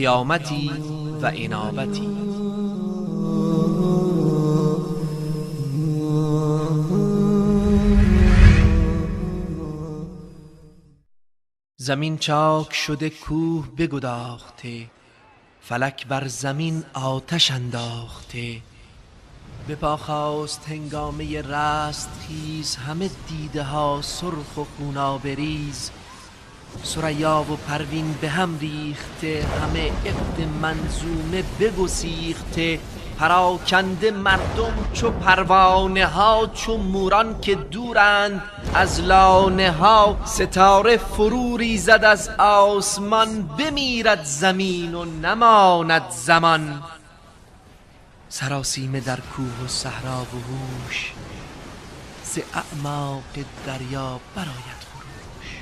قیامتی و انابتی. زمین چاک شده کوه بگداخته، فلک بر زمین آتش انداخته. به پا خاست هنگامه رستخیز، همه دیده ها سرخ و خونابه ریز. ثریا و پروین به هم ریخته، همه عقد منظومه بگسیخته. پراکنده مردم چو پروانه ها، چو موران که دورند از لانه ها. ستاره فرو ریزد از آسمان، بمیرد زمین و نماند زمان. سراسیمه در کوه و صحرا و هوش، ز اعماق دریا برآید خروش.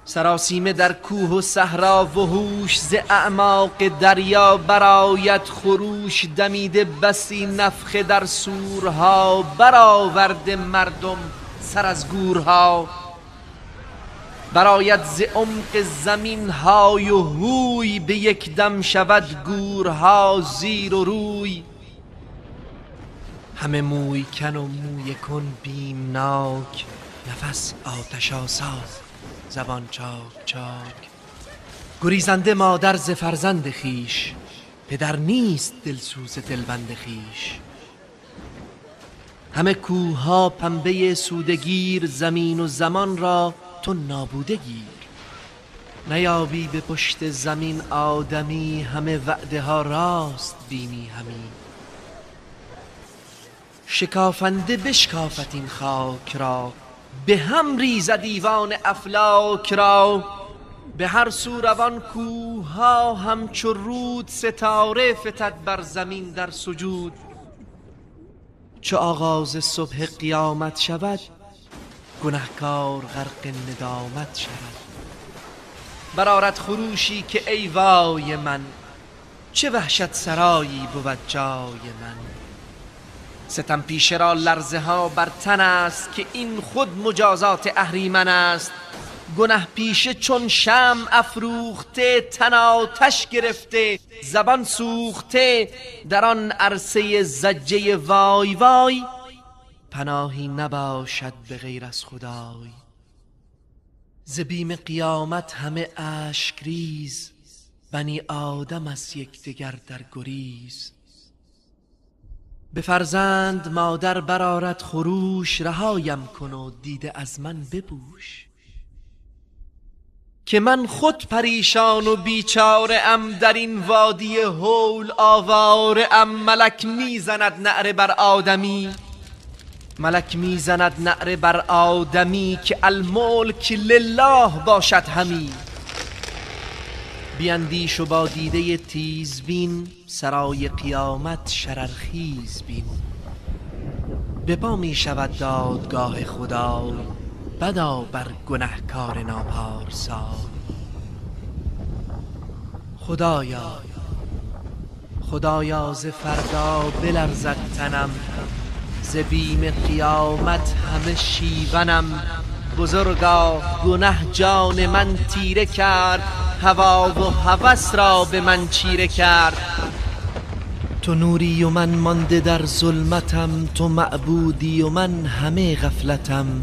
سراسیمه در کوه و صحرا و هوش، ز اعماق دریا برآید خروش. دمیده بسی نفخه در صورها، برآورده مردم سر از گورها. برآید ز عمق زمین های و هوی، به یک دم شود گورها زیر و روی. همه موی کن و موی کن بیمناک، نفس آتش آسا زبان چاک چاک. گریزنده مادر ز فرزند خویش، پدر نیست دلسوز دلبند خویش. همه کوهها پنبه سوده گیر، زمین و زمان را تو نابوده گیر. نیابی به پشت زمین آدمی، همه وعده ها راست بینی همی. شکافنده بشکافد این خاک را، به هم ریزد ایوان افلاک را. به هر سو روان کوه ها همچو رود، ستاره فتد بر زمین در سجود. چو آغاز صبح قیامت شود، گنهکار غرق ندامت شود. برآرد خروشی که ای وای من، چه وحشت سرایی بود جای من. ستم پیشه را لرزه ها بر تن است، که این خود مجازات اهریمن است. گنه پیشه چون شمع افروخته، تن آتش گرفته زبان سوخته. در آن عرصه ضجه وای وای، پناهی نباشد به غیر از خدای. ز بیم قیامت همه اشک ریز، بنی آدم از یکدگر در گریز. به فرزند مادر برآرد خروش، رهایم کن و دیده از من بپوش. که من خود پریشان و بیچاره ام، در این وادی هول آواره ام. ملک میزند نعره بر آدمی، ملک میزند نعره بر آدمی، که الملک لله باشد همی. بیندیش و با دیده تیز بین، سرای قیامت شررخیز بین. به پا می شود دادگاه خدای، بدا بر گنهکار ناپارسای. خدایا خدایا ز فردا بلرزد تنم، ز بیم قیامت همه شیونم. بزرگا گنه جان من تیره کرد، هوا و هوس را به من چیره کرد. تو نوری و من مانده در ظلمتم، تو معبودی و من همه غفلتم.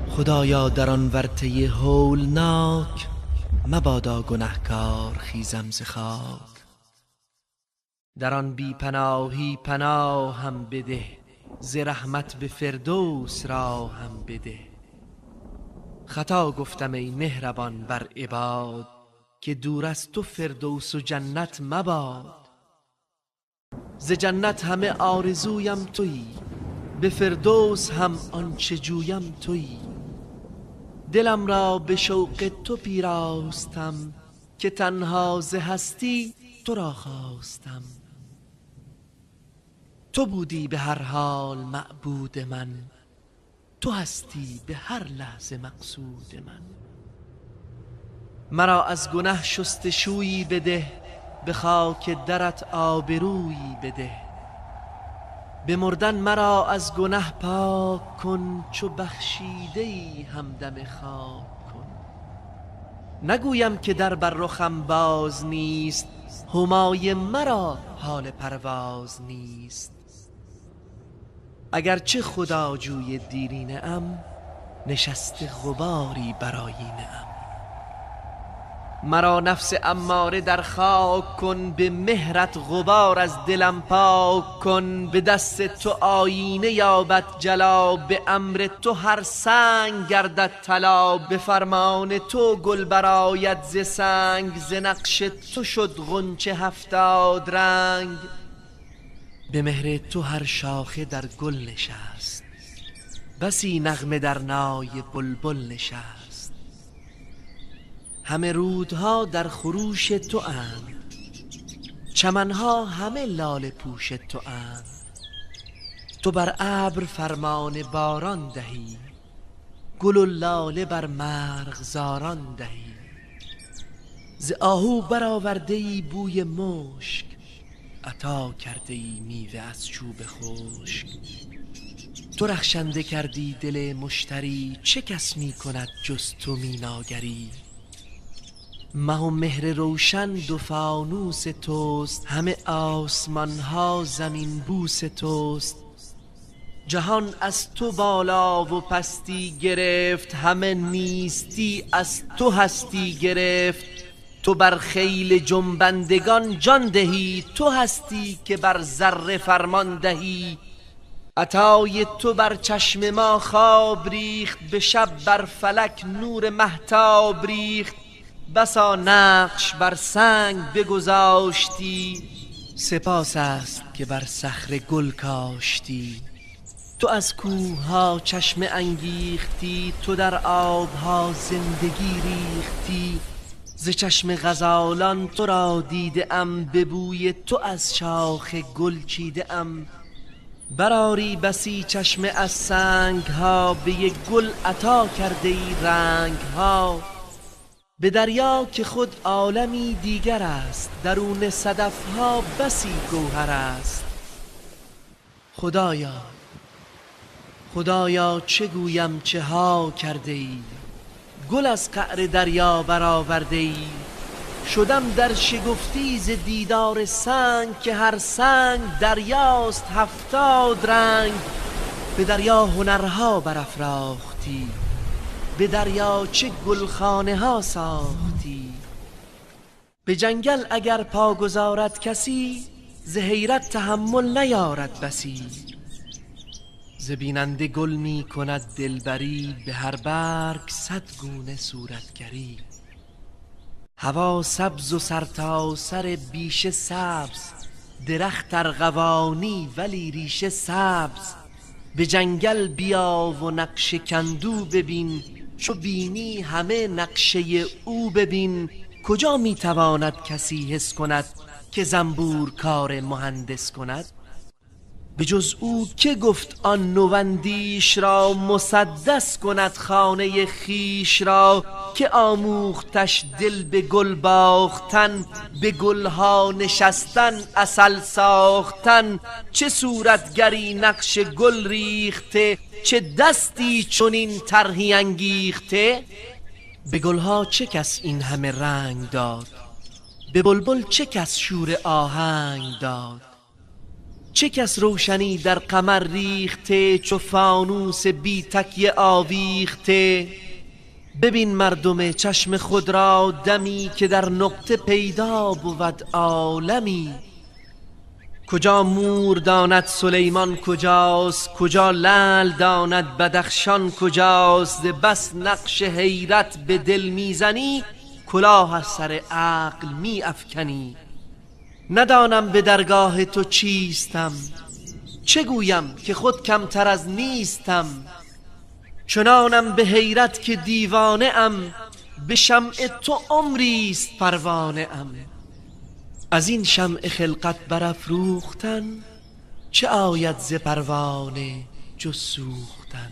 خدایا در آن ورطه هولناک، مبادا گنهکار خیزم ز خاک. در آن بی پناهی پناهم بده، ز رحمت به فردوس راهم بده. خطا گفتم ای مهربان بر عباد، که دور از تو فردوس و جنت مباد. ز جنت همه آرزویم تویی، به فردوس هم آنچه جویم تویی. دلم را به شوق تو پیراستم، که تنها ز هستی تو را خواستم. تو بودی به هر حال معبود من، تو هستی به هر لحظه مقصود من. مرا از گنه شستشویی بده، به خاک درت آبرویی بده. به مردن مرا از گنه پاک کن، چو بخشیده ای همدم خاک کن. نگویم که در بر رخم باز نیست، همای مرا حال پرواز نیست. اگرچه خداجوی دیرینه ام، نشسته غباری بر آیینه ام. مرا نفس اماره در خاک کن، به مهرت غبار از دلم پاک کن. به دست تو آیینه یابد جلا، به امر تو هر سنگ گردد طلا. به فرمان تو گل برآید ز سنگ، ز نقش تو شد غنچه 70 رنگ. به مهر تو هر شاخه در گل نشست، بسی نغمه در نای بلبل نشست. همه رودها در خروش تو اند، چمنها همه لاله پوش تو اند. تو بر ابر فرمان باران دهی، گل و لاله بر مرغزاران دهی. ز آهو برآورده ای بوی مشک، عطا کرده ای میوه از چوب خشک. تو رخشنده کردی دل مشتری، چه کس می کند جز تو میناگری؟ مه و مهر روشن دو فانوس توست، همه آسمان ها زمین بوس توست. جهان از تو بالا و پستی گرفت، همه نیستی از تو هستی گرفت. تو بر خیل جنبندگان جان دهی، تو هستی که بر ذره فرمان دهی. عطای تو بر چشم ما خواب ریخت، به شب بر فلک نور مهتاب ریخت. بسا نقش بر سنگ بگذاشتی، سپاس است که بر صخره گل کاشتی. تو از کوه‌ها چشمه انگیختی، تو در آبها زندگی ریختی. ز چشم غزالان تو را دیده ام، به بوی تو از شاخ گل چیده ام. برآری بسی چشمه از سنگ ها، به یک گل عطا کرده ای رنگ ها. به دریا که خود عالمی دیگر است، درون صدف ها بسی گوهر است. خدایا خدایا چه گویم چه ها کرده ای، گل از قعر دریا برآورده ای. شدم در شگفتی ز دیدار سنگ، که هر سنگ دریاست 70 رنگ. به دریا هنرها برافراختی، به دریا چه گلخانه ها ساختی. به جنگل اگر پا گذارد کسی، ز حیرت تحمل نیارد بسی. ز بیننده گل می کند دلبری، به هر برگ 100 گونه صورتگری. هوا سبز و سرتاسر بیشه سبز، درخت ارغوانی ولی ریشه سبز. به جنگل بیا و نقش کندو ببین، چو بینی همه نقشه او ببین. کجا میتواند کسی حس کند، که زنبور کار مهندس کند؟ به جز او که گفت آن نواندیش را، مسدس کند خانه خویش را. که آموختش دل به گل باختن، به گلها نشستن عسل ساختن. چه صورتگری نقش گل ریخته، چه دستی چنین طرحی انگیخته. به گلها چه کس این همه رنگ داد، به بلبل چه کس شور آهنگ داد. چه کس روشنی در قمر ریخته، چو فانوس بی تکیه آویخته. ببین مردم چشم خود را دمی، که در نقطه پیدا بود عالمی. کجا مور داند سلیمان کجاست، کجا لعل داند بدخشان کجاست. بس نقش حیرت به دل میزنی، کلاه از سر عقل می افکنی. ندانم به درگاه تو چیستم، چه گویم که خود کمتر از نیستم. چنانم به حیرت که دیوانه ام، به شمع تو عمریست پروانه ام. از این شمع خلقت برافروختن، چه آید ز پروانه جز سوختن.